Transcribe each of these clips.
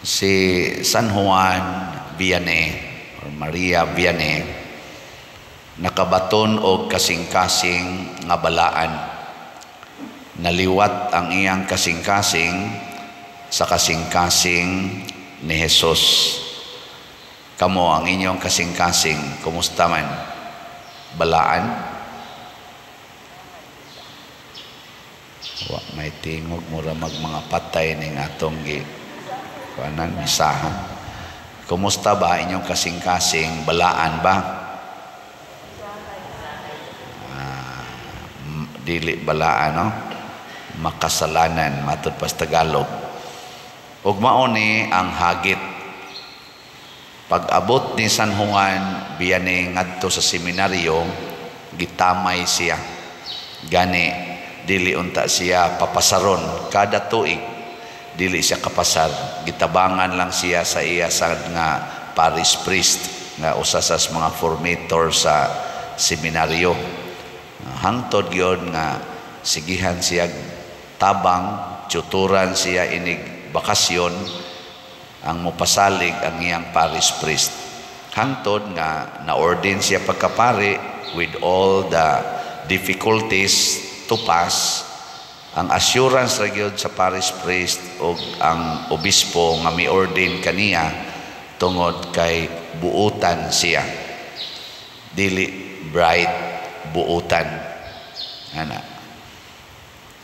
Si San Juan Vianney or Maria Vianney nakabaton og kasing-kasing nga balaan. Naliwat ang iyang kasing-kasing sa kasing-kasing ni Jesus. Kamo, ang inyong kasing-kasing, kumusta man? Balaan? Wa may tingog, mura mag mga patay ning atong gi kuanan misahan. Kumusta ba inyong kasing-kasing? Balaan ba? Dili balaan, no? Makasalanan matud pas Tagalog. Ug mao ni ang hagit. Pag-abot ni San Juan Vianney ngadto sa seminaryo, gitamay siya. Gani dili unta siya papasaron kada tuig. Dili siya kapasar, gitabangan lang siya sa iya sa nga parish priest nga usa sa mga formator sa seminaryo. Hangtod gyud nga sigihan siya tabang, tutoran siya inig bakasyon, ang mopasalig ang iyang parish priest. Hangtod nga na-ordain siya pagkapari with all the difficulties to pass. Ang assurance ra gyud sa parish priest o ang obispo nga mi-ordain kaniya tungod kay buutan siya. Dili bright, buutan. Ana.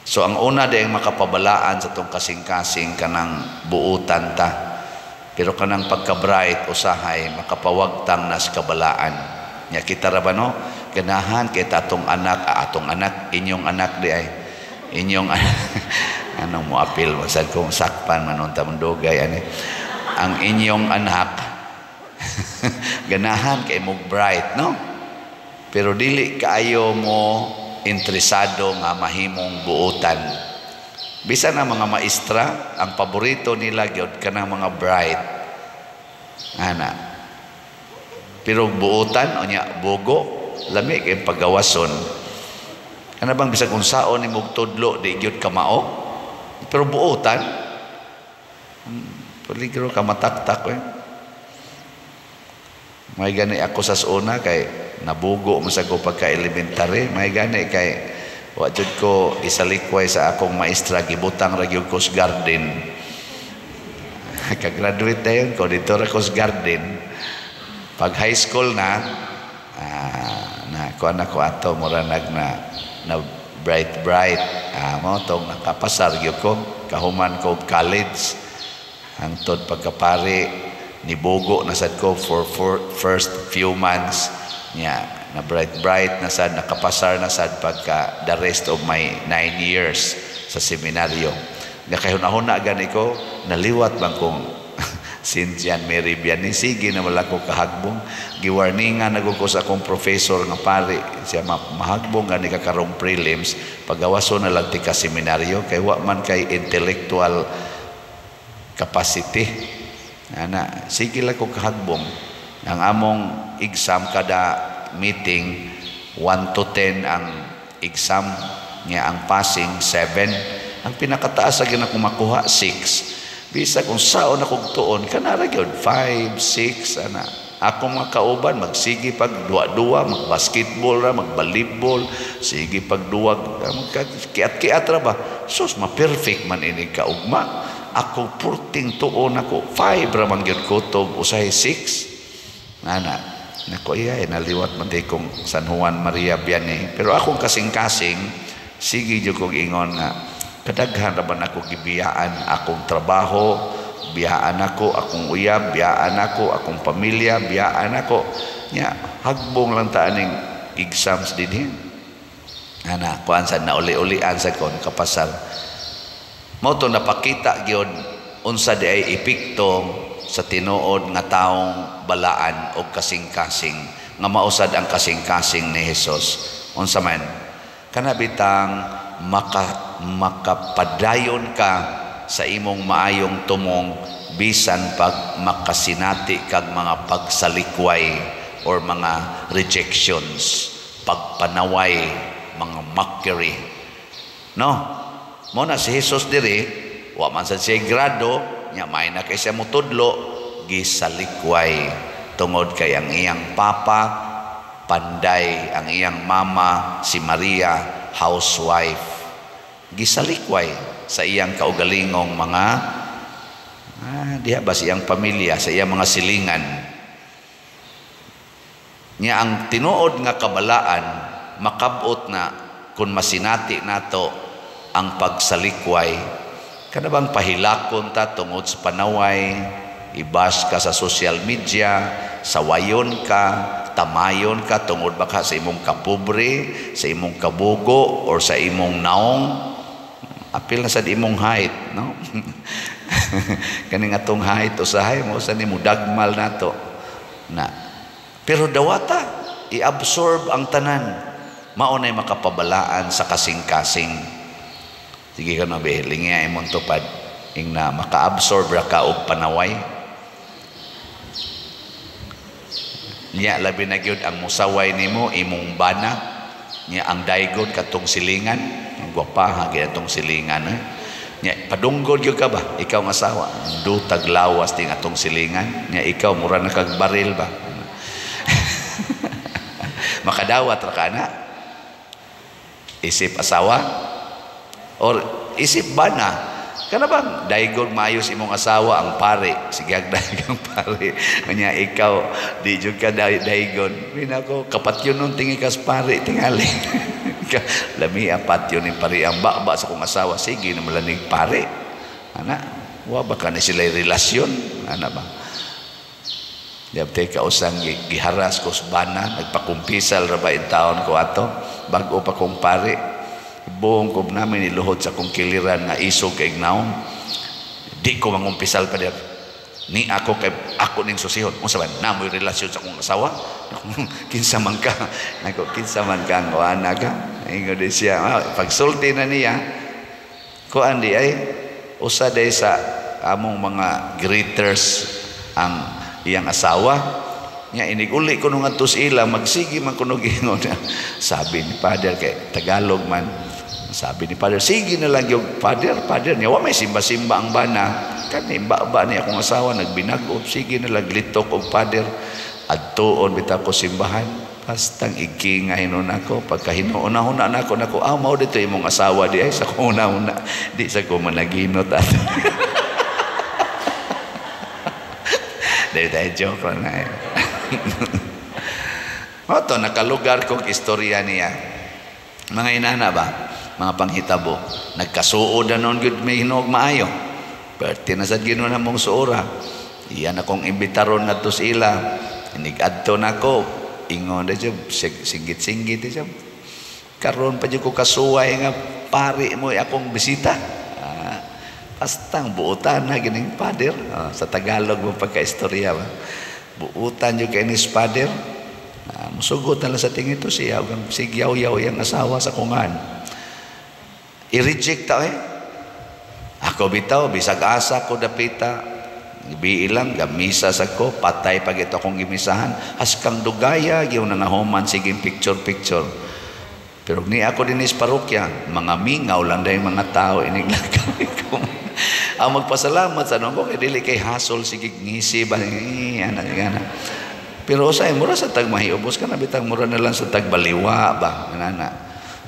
So ang una dayang makapabalaan sa tong kasing-kasing kanang buutan ta. Pero kanang pagka-bright usahay makapawagtang nas kabalaan. Nya kita ra ba, no? Ganahan kay atong anak, atong anak, inyong anak di ay. Inyong anong mo apil sad kung sakpan man unta dugay ani. Ang inyong anak ganahan kay mo bright, no? Pero dili kaayo mo interesado nga mahimong buutan. Bisan ang mga maestra, ang paborito nila gyud kanang mga bright. Ana. Pero buutan unya bugo, lami kay pagawason. Kana bang bisag unsaon nimo tudlo, di gyud ka mao. Pero buutan, peligro ka mataktak eh. May gani ako sa una kay nabugo man sa ko pagka elementary, may gani kay wa jud ko isalikway sa akong maestra, gibutang ra gyud ko sa garden. Ka-graduate dayon ko dito ra ko sa garden. Pag high school na, na kuan ako ato, mura nag na na bright bright, mo tong nakapasar gyud ko kahuman ko college. Hangtod pagkapari, nibugo na sad ko for first few months niya, na bright bright na sad, nakapasar na sad pagka the rest of my 9 years sa seminaryo. Nga kay hunahuna gani ko, naliwat bang kung Saint John Mary Vianney, sige na wala ko kahagbong. Giwarningan na ko sa akong professor nga pare siya, mahagbong gani ka karong prelims, pagawaso na lang ti ka seminaryo kay wa man kay intellectual capacity. Ana, sige lang ko kahagbong. Ang among exam kada meeting, 1 to 10 ang exam niya, ang passing 7. Ang pinakataas sa akong makuha, 6. Bisag kung saon akong tuon, kanara gyud 5, 6, ana. Ako mga kauban magsige pag duwa-duwa, mag-basketball ra, mag-volleyball, sige pag duwag, kiat-kiat ra ba. Sus, ma-perfect man ini kaugma. Ako purting tuon ako, 5 ra man gyud kutob, usahay 6. Ana, nako iya, eh, naliwat man di kong San Juan Maria Vianney. Pero akong kasing-kasing, sige jud kong ingon nga kadaghan ra man ako gibiyaan. Akong trabaho, biyaan ako, akong uyab, biyaan ako, akong pamilya, biyaan ako. Nya, hagbong lang ta aning exams dinhi. Ana, kuan sa nauli-ulian sa kon kapasar. Mao to napakita gyud unsa di ay epekto sa tinuod nga taong balaan o kasing-kasing nga mausad ang kasing-kasing ni Jesus. Unsa man? Kana bitang makapadayon ka sa imong maayong tumong bisan pag makasinati kag mga pagsalikway or mga rejections, pagpanaway, mga mockery. No? Mo na si Jesus diri, wa man sad siya grado, Nya may na kay siya mutudlo, gisalikway tungod kay ang iyang papa panday, ang iyang mama si Maria housewife. Gisalikway sa iyang kaugalingong mga diha ba sa iyang pamilya, sa iyang mga silingan. Nya ang tinuod nga kabalaan makabot na kung masinati nato ang pagsalikway. Kana bang pahilakon ta tungod sa panaway, i-bash ka sa social media, sawayon ka, tamayon ka tungod baka sa imong kapobre, sa imong kabugo, or sa imong naong, apil na sa imong height, no? Kaning atong height usahay mo sa nimo dagmal nato na. Pero dawata, i-absorb ang tanan. Mao nay makapabalaan sa kasing-kasing. Sige ka na be, lingiya imong tupad ing na maka-absorb ra ka og panaway. Nya labi na gyud ang musaway nimo imong bana, nya ang daygon katong silingan, ang gwapaha gyud atong silingan eh. Nya padunggod gyud ka ba ikaw nga asawa, dutag lawas ding atong silingan, nya ikaw mura na kag baril ba. Makadawat ra ka na. Isip asawa or isip bana. Kana bang daygon maayos imong asawa ang pare, sige ag daygon pare. Nya ikaw di jud ka daygon. Minako kapatyon nun tingi kas pare tingali. Lami apatyon ni pare ang baba sa kong asawa, sige na malanig pare. Ana, wa ba ka ni sila relasyon? Ana ba? Diabte kausang giharas ko sa bana, nagpakumpisal ra ba in taon ko ato, bag-o pa kong pare. Buong ko namin niluhod sa kong kiliran nga isog kay naong. Di ko mangumpisal pa diyan. Ni ako kay ako ning susihon. Unsa ba namoy relasyon sa akong asawa? Kinsa man ka? Nako kinsa man ka ang ana ka? Ingon di siya. Pagsulti na niya, kuan di ay usa day sa among mga greeters ang iyang asawa. Nya inig-uli ko nung adto sa ila, magsige man kuno gingon. Sabi ni Father kay Tagalog man. Sabi ni Father, sige na lang yung Father, Father niya, wa may simba-simba ang bana. Kani ba ni akong asawa nagbinag-ob, sige na lang litok og Father. Adtuon bitaw ko simbahan. Pastang igingay nun ako, pagka hinuuna-huna nako nako, mao dito imong asawa di ay sa kong una-una, di sa ko managinot ato. Dahil tayo joke lang na eh. Oto, nakalugar kong istorya niya. Mga inana ba? Mga panghitabo. Nagkasuod na noon gud may hinuog maayo. Perte na sad ginuon na mong suora. Iyan akong imbitaron na to sila. Inig-adto na ko. Ingon na siya, singgit-singgit na siya. Karon pa dyan ko kasuway nga pari mo akong bisita. Pastang buutan na gining Father. Sa Tagalog mo pagka-istorya ba? Buutan yung kay ni Father. Musugot na lang sa tingin ito siya. Sigyaw-yaw yung asawa sa kungan. I-reject ta eh. Ako bitaw, bisag asa ko dapita. Biilang, gamisa sa ko, patay pag ito akong gimisahan. Haskang dugaya, yung nangahuman, sige picture-picture. Pero ni ako din is parokya, mga mingaw lang dahil mga tao, iniglakaw ko. Ang magpasalamat sa nung ko, kay dili kay hasol, sige ngisi ba, ana, ana. Pero usay, mura sa tagmahiubos ka na, bitang mura na lang sa tagbaliwa ba, ana.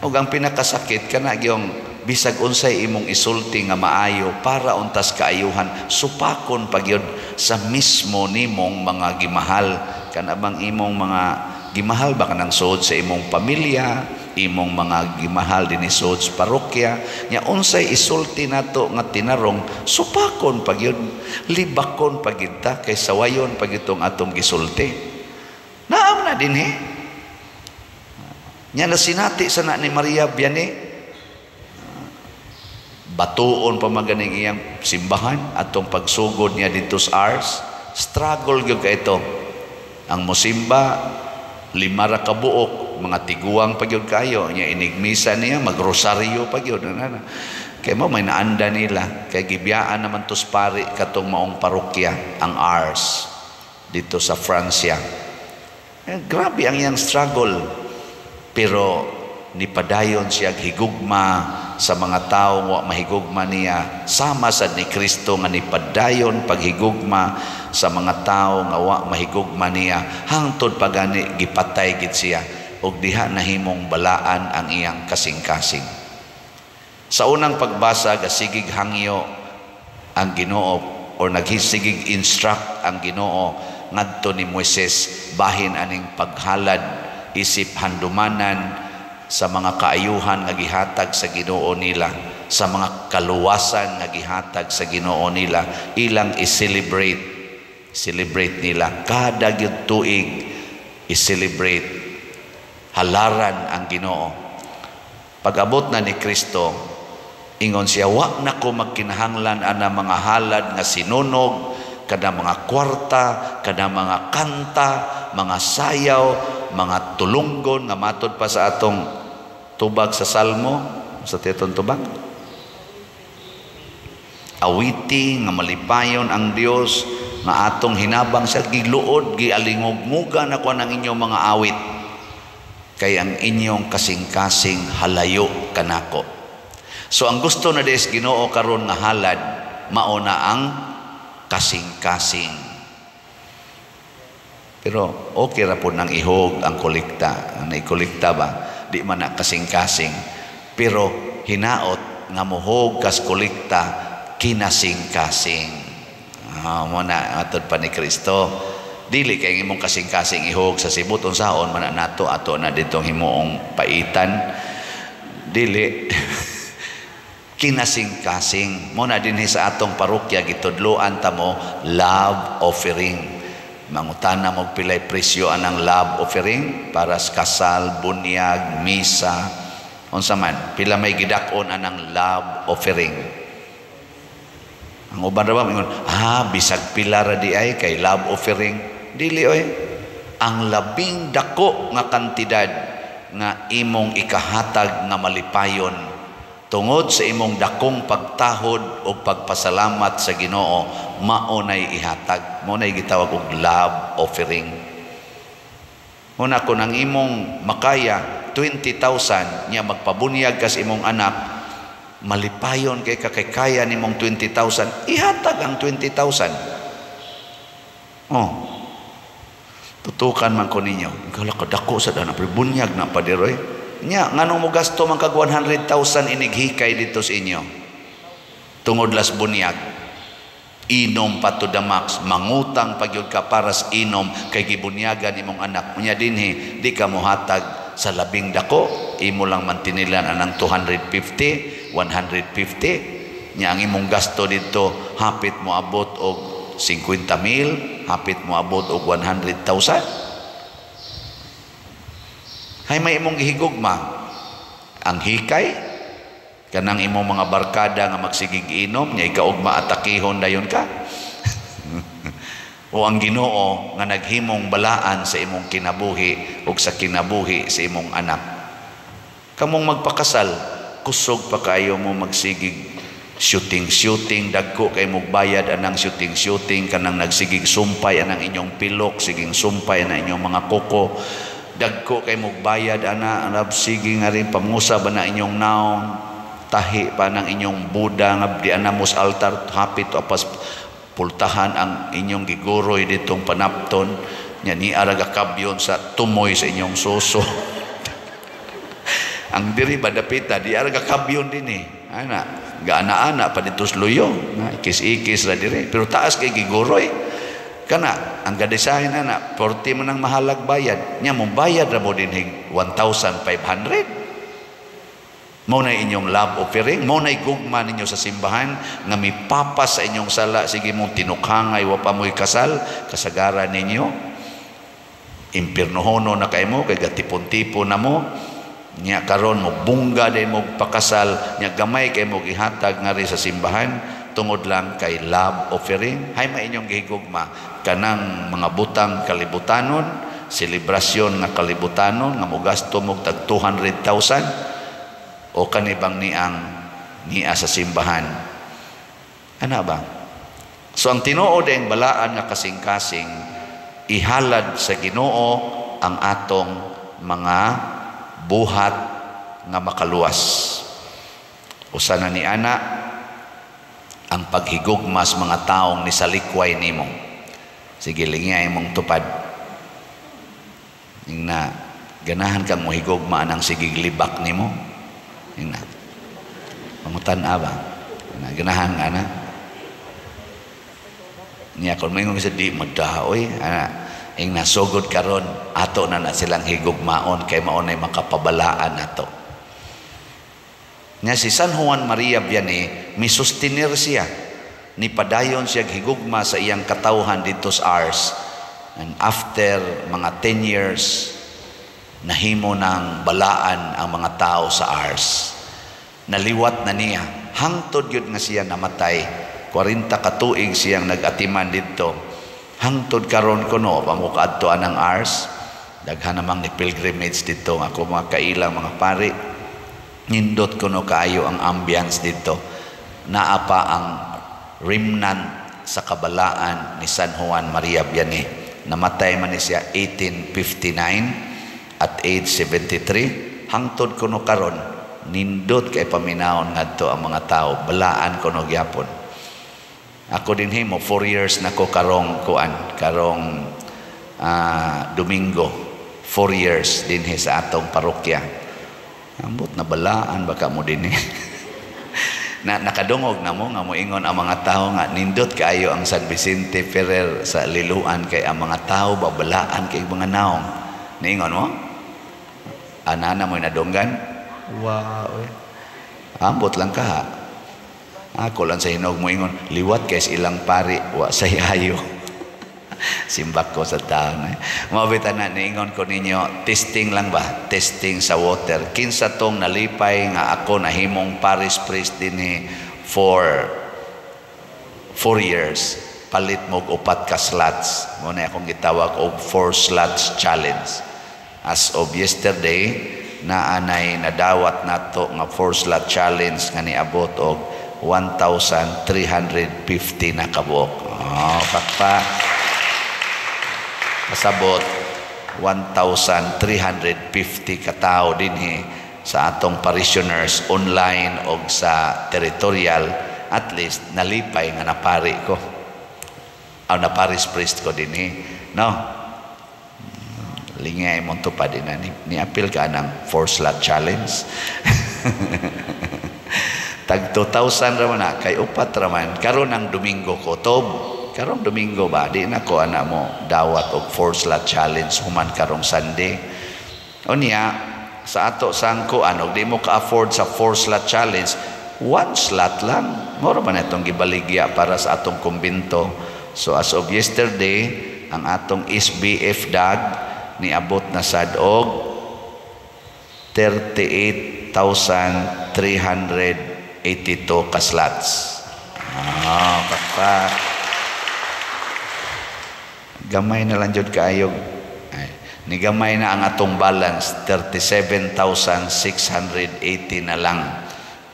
Og ang pinakasakit ka na, yung bisag unsay imong isulti nga maayo para untas kaayuhan, supakon pag yun sa mismo nimong mga gimahal. Kana bang imong mga gimahal ba kanang suod sa imong pamilya, imong mga gimahal dinhi suod sa parokya, nya unsay isulti nato nga tinarong, supakon pag yun, libakon pag yun ta, kay sawayon pag itong atong gisulti. Naam na dinhi. Nya nasinati sa na ni Maria Vianney, batuon pa maganing iyang simbahan atong pagsugod niya dito sa Ars. Struggle gyud ka ito. Ang musimba 5 ra ka buok, mga tiguang pa gyud kayo nya inigmisa niya, magrosaryo pa gyud ana. Kay mo may naanda nila kay gibiyaan naman tos pari katong maong parokya ang Ars dito sa Francia. Grabe ang iyang struggle, pero nipadayon siya higugma sa mga tawo wa mahigugma niya, sama sad ni Kristo nga nipadayon paghigugma sa mga tawo nga wa mahigugma niya hangtod pagani gipatay gid siya ug diha nahimong balaan ang iyang kasing-kasing. Sa unang pagbasa, gasigig hangyo ang Ginoo or naghisigig instruct ang Ginoo ngadto ni Moises bahin aning paghalad isip handumanan sa mga kaayuhan nga gihatag sa Ginoo nila, sa mga kaluwasan nga gihatag sa Ginoo nila, ilang i-celebrate, celebrate nila kada gyud tuig, i-celebrate, halaran ang Ginoo. Pag-abot na ni Kristo, ingon siya, "Wa na ko magkinahanglan ana mga halad nga sinunog, kada mga kwarta, kada mga kanta, mga sayaw, mga tulunggon," nga matod pa sa atong tubag sa Salmo, sa tetong tubag. Awiti nga malipayon ang Dios nga atong hinabang sa giluod, gialingugmugan ako ng inyong mga awit, kay ang inyong kasing-kasing halayo kanako. So ang gusto na des Ginoo karon nga halad, mao na ang kasing-kasing. Pero okay ra po nang ihog ang kolekta. Ang naikolekta ba, di man na kasing-kasing. Pero hinaot nga muhog kas kolekta kinasing-kasing. Mo na atod pa ni Kristo. Dili kay imong kasing-kasing ihog sa sibot, unsaon man na nato, ato na ditong himuong paitan. Dili, kinasing-kasing. Mo na dinhi sa atong parokya gitudloan ta mo love offering. Mangutana mo pilay presyo anang love offering para sa kasal, bunyag, misa, unsa man, pila may gidak-on anang love offering. Ang uban ra ba ingon, "Ah, bisag pila ra di ay kay love offering." Dili oy. Ang labing dako nga kantidad nga imong ikahatag nga malipayon tungod sa imong dakong pagtahod o pagpasalamat sa Ginoo, mao nay ihatag. Mao nay gitawag og love offering. Una, kung ang imong makaya 20,000 niya, magpabunyag kas imong anak, malipayon kay ka kay kaya nimong 20,000, ihatag ang 20,000. Oh. Tutukan man ko ninyo. Ikaw kadako sa dana, pero bunyag na pa diroy. Nya, nganong mo gasto man kag 100,000 inighikay dito sa inyo? Tungod las bunyag. Inom pa to the max, mangutang pa gyud ka para sa inom kay gibunyagan imong anak. Unya dinhi, di ka mohatag sa labing dako, imo lang mantinilan anang 250, 150. Nya ang imong gasto dito hapit mo abot og 50 mil, hapit mo abot og 100,000. Hay may imong gihigugma ang hikay, kanang imong mga barkada nga magsigig inom nya ikaugma atakihon dayon ka, o ang Ginoo nga naghimong balaan sa imong kinabuhi ug sa kinabuhi sa imong anak? Kamong magpakasal, kusog pa kayo mo magsigig shooting shooting, dagko kay mog bayad anang shooting shooting, kanang nagsigig sumpay anang inyong pilok, siging sumpay ana inyong mga koko, dagko kay mog bayad ana anab, sige nga rin pamungusab na inyong naong, tahi pa ng inyong buda nga di ana mos altar, hapit apas pultahan ang inyong giguroy ditong panapton nya ni araga kabyon sa tumoy sa inyong suso. Ang diri ba dapita di araga kabyon din eh, ana gaana-ana pa dito luyo na ikis-ikis ra diri, pero taas kay giguroy. Kana ang gadesign ana 40 man ang mahalag bayad nya, mo bayad ra mo dinhi 1,500. Mo na inyong love offering, mo na gugma ninyo sa simbahan nga mipapas sa inyong sala, sige mong tinukhangay wa pa mo'y kasal, kasagaran ninyo impirnohono na kay mo kay gatipon-tipon na mo. Nya karon mo bungga day mo pakasal nya, gamay kay mo gihatag ngari sa simbahan tungod lang kay love offering. Hay ma inyong gihigugma kanang mga butang kalibutanon, selebrasyon nga kalibutanon nga mogasto mo tag 200,000, o kanibang niang niya sa simbahan? Ana ba? So ang tinuod ang balaan nga kasing-kasing, ihalad sa Ginoo ang atong mga buhat nga makaluwas. Usa na ni ana ang paghigugma sa mga taong nisalikway nimo. Sige, lingya imong tupad. Ingna, ganahan kang mohigugma anang sigig libak nimo? Ingna. Pangutan-a ba? Na ganahan ka na? Niya kung maingon sa di madaoy, ana, ing nasugod karon ato na na silang higugmaon kay mao nay makapabalaan nato. Nya si San Juan Maria Vianney, misustenir siya. Ni padayon siya higugma sa iyang katawhan didto sa Ars. And after mga 10 years, nahimo ng balaan ang mga tao sa Ars. Naliwat na niya. Hangtod yun nga siya namatay. 40 katuig siyang nag-atiman didto. Hangtod karon kuno, pamukaadto anang Ars. Daghan namang ni pilgrimage didto ako mga kailang mga pari. Nindot kuno kaayo ang ambience didto. Naa pa ang remnant sa kabalaan ni San Juan Maria Vianney. Namatay man ni siya 1859 at age 73. Hangtod kuno karon nindot kay paminawon ngadto ang mga tao, balaan kuno gyapon. Ako din himo 4 years na ko karong kuan, karong Domingo, 4 years dinhi sa atong parokya. Ambot na balaan baka mo dinhi. Na nakadungog na mo nga moingon ang mga tao nga nindot kaayo ang San Vicente Ferrer sa Liloan kay ang mga tao babalaan kay mga naong. Niingon mo? Ana na mo'y nadunggan? Wow. Ambot lang ka. Ako lang sa hinog moingon, liwat kay ilang pari wa say ayo. Simbak ko sa taon. Eh. Mabita na niingon ko ninyo, testing lang ba? Testing sa water. Kinsa tong nalipay nga ako nahimong parish priest dinhi for 4 years. Palit mo og upat ka slots. Mo na akong gitawag og 4 slots challenge. As of yesterday, naanay nadawat nato nga 4 slot challenge nga niabot og 1,350 na kabuok. Oh, pakpak. Pasabot 1,350 katao dinhi sa atong parishioners online og sa territorial. At least nalipay nga napari ko. Aw, na parish priest ko dinhi. No? Lingay mo tupad din na ni apil ka ng 4 slot challenge. Tag 2,000 ra man na kay upat ra man karon ang Domingo ko tob. Karong Domingo ba di na ko ana mo dawat og 4 slot challenge human karong Sunday. Unya sa ato sang kuan og di mo ka-afford sa 4 slot challenge, 1 slot lang. Moro man itong gibaligya para sa atong kumbinto. So as of yesterday, ang atong SBF DAG niabot na sad og 38,382 ka slots. Ah, pakpak. Gamay na lang jud kaayo. Ay, nigamay na ang atong balance, 37,680 na lang.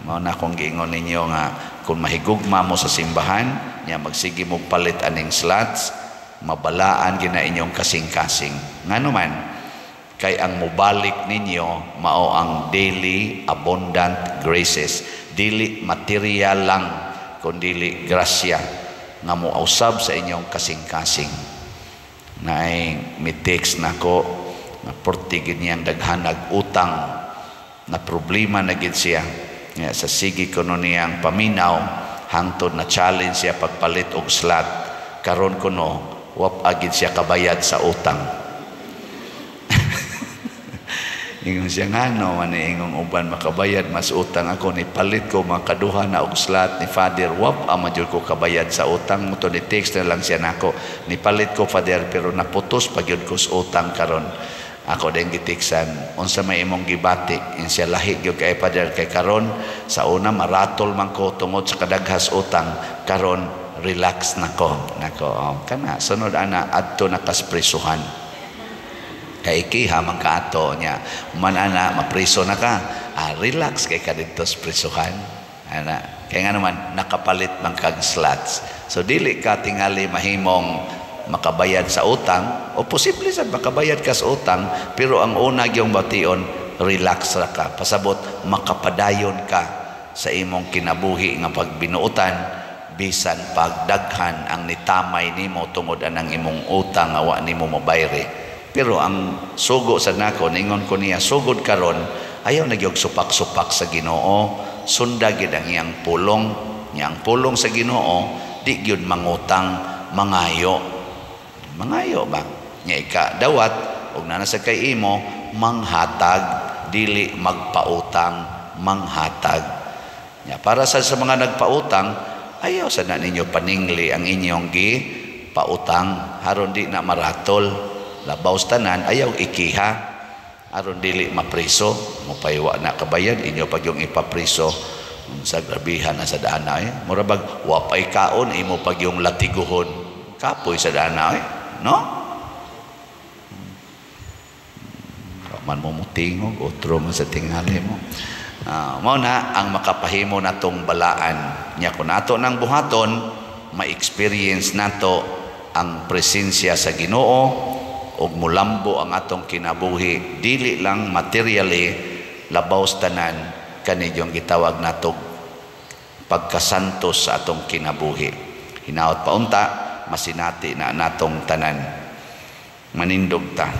Mao na akong giingon ninyo nga kung mahigugma mo sa simbahan, nya magsige mo palit aning slots, mabalaan gina inyong kasing-kasing. Ngano man, kay ang mobalik ninyo mao ang daily abundant graces, dili material lang kundili grasya nga mousab sa inyong kasing-kasing. Naay mi-text nako nga porti gid niyang daghanag utang na problema na gid siya. Nga sa sige kuno niyang paminaw hangtod na challenge siya pagpalit og slot. Karon kuno wap agid siya kabayad sa utang. Ingon siya ngano man ingong uban makabayad mas utang ako ni palit ko makaduha na og slot ni Father, wap ama jud ko kabayad sa utang mo to. Ni text na lang siya nako, ni palit ko Father pero naputos pa gyud ko sa utang karon. Ako din gitiksan unsa may imong gibati. In siya lahi gyud kay Father kay karon sa una maratol man ko tungod sa kadaghas utang, karon relax nako nako. Oh, kana sunod ana adto nakaspresuhan kay ikiha man kaato niya man ana mapriso na ka, relax kay ka didto sa prisuhan ana kay nga naman nakapalit man kag slots. So dili ka tingali mahimong makabayad sa utang o posible sad makabayad ka sa utang, pero ang una gyung bation relax ra ka, pasabot makapadayon ka sa imong kinabuhi nga pagbinuotan, bisan pagdaghan ang nitamay nimo tungod anang imong utang nga wa nimo mabayri. Pero ang sugo sa nako, ningon ko niya, sugod karon ayaw na gyud supak-supak sa Ginoo, sunda gyud ang iyang pulong. Nya ang pulong sa Ginoo, di gyud mangutang, mangayo. Mangayo ba? Nya ika dawat og naa sa kay imo, manghatag, dili magpautang, manghatag. Nya para sa mga nagpautang, ayaw sa na ninyo paningli ang inyong gi pautang, aron di na maratol. Labaw sa tanan, ayaw ikiha aron dili mapriso. Mupaywa na kabayad, inyo pag yung ipapriso. Sa grabihan na sa dana eh. Mura bag wa pay kaon, imo pag yung latiguhon, kapoy sa dana eh, no? Wa man mo mutingog, otro man sa tingali mo. Mao na ang makapahimo natong balaan. Nya kun ato nang buhaton, ma-experience nato ang presensya sa Ginoo ug mulambo ang atong kinabuhi, dili lang materially, labaw sa tanan kanidyong gitawag nato pagkasantos sa atong kinabuhi. Hinaot paunta masinati na natong tanan. Manindog ta.